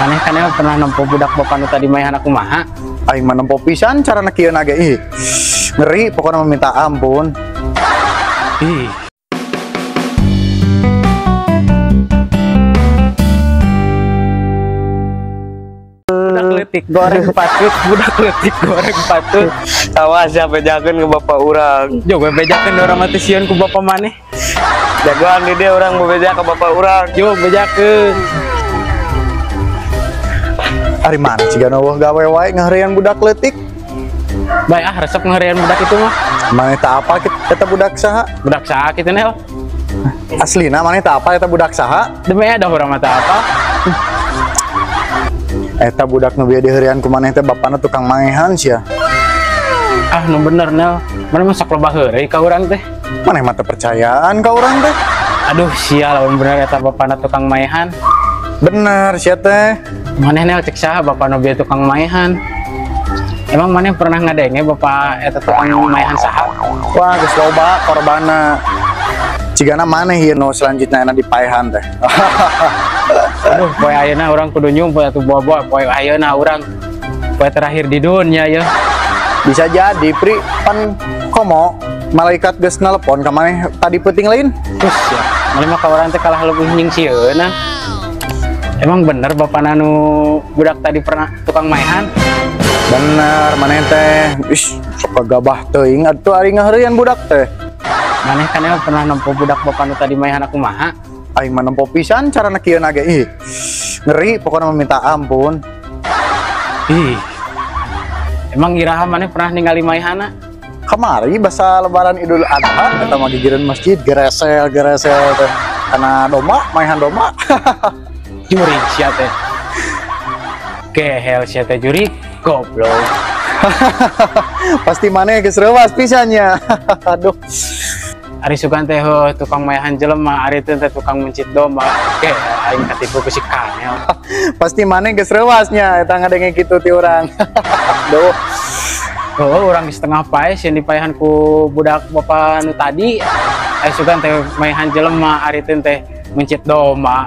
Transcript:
Maneh kan emang pernah nempo budak bapak nu tadi maehan aku maha? Aing mah nempo pisan carana kieu ge. Ih, ngeri pokoknya meminta ampun. Ih. Budak leutik goreng patut, budak leutik goreng patut. Awas ya bejakeun ke bapak urang. Jo gue bejakeun urang mah teh sieun ku bapak maneh. Jagoan di dia urang bebeja ke bapak urang. Jo bejakeun. Ari mana ciga eueuh gawe wae ngaheureyan budak leutik. Bae ah resep ngaheureyan budak itu mah. Maneh teh apa eta budak saha? Budak saha kitu Nel? Aslina maneh teh apa eta budak saha? Demi ada urang mah teh apa? Eta budak nu bieu diheureyan ku maneh teh bapana tukang maehan sia. Ah nu bener Nel. Maneh mah sok loba heureuy ka urang teh. Maneh mah teu percayaan ka urang teh. Aduh sia lamun bener eta bapana tukang maehan. Bener sia teh. Maneh Nel cek saha bapak nu bieu tukang maehan? Emang maneh pernah ngadenge bapak eta tukang maehan saha? Wah geus loba korbanna. Cigana maneh ieu nu selanjutna ena dipaehan teh. Aduh poe ayeuna urang kudu nyumput atuh boa-boa poe ayeuna urang poe terakhir di dunia ya. Bisa jadi Pri, pan komo malaikat geus nelepon ka maneh tadi peuting lain. Terus ya, maneh mah ka urang teh kalah leuwih nyingsieunan. Emang bener bapak nanu budak tadi pernah tukang maehan? Bener maneh teh. Ih, sok gabah teuing atuh ari ngaheureyan budak teh. Maneh kan emang pernah nempo budak bapak nu tadi maehan aku maha? Aing mah nempo pisan carana kieu ge. Ih, ngeri pokoknya meminta ampun. Ih. Emang iraha maneh pernah ningali maehana? Kamari basa lebaran Idul Adha eta mah gigireun masjid geresel-geresel teh. Kana domba, maehan domba. Jurig sia teh. Gehel sia teh jurig goblok. Pasti maneh geus reuwas pisan nya. Aduh. Ari sugan teh heuh tukang maehan jelema, ari teh tukang mencit domba. Gehel aing katipu ku si Kanel. Pasti maneh geus reuwas nya eta ngadenge kitu ti urang. Duh. Oh, urang setengah pae sieun dipaehan ku budak bapak nu tadi. Ari sugan teh maehan jelema, ari teh mencit domba.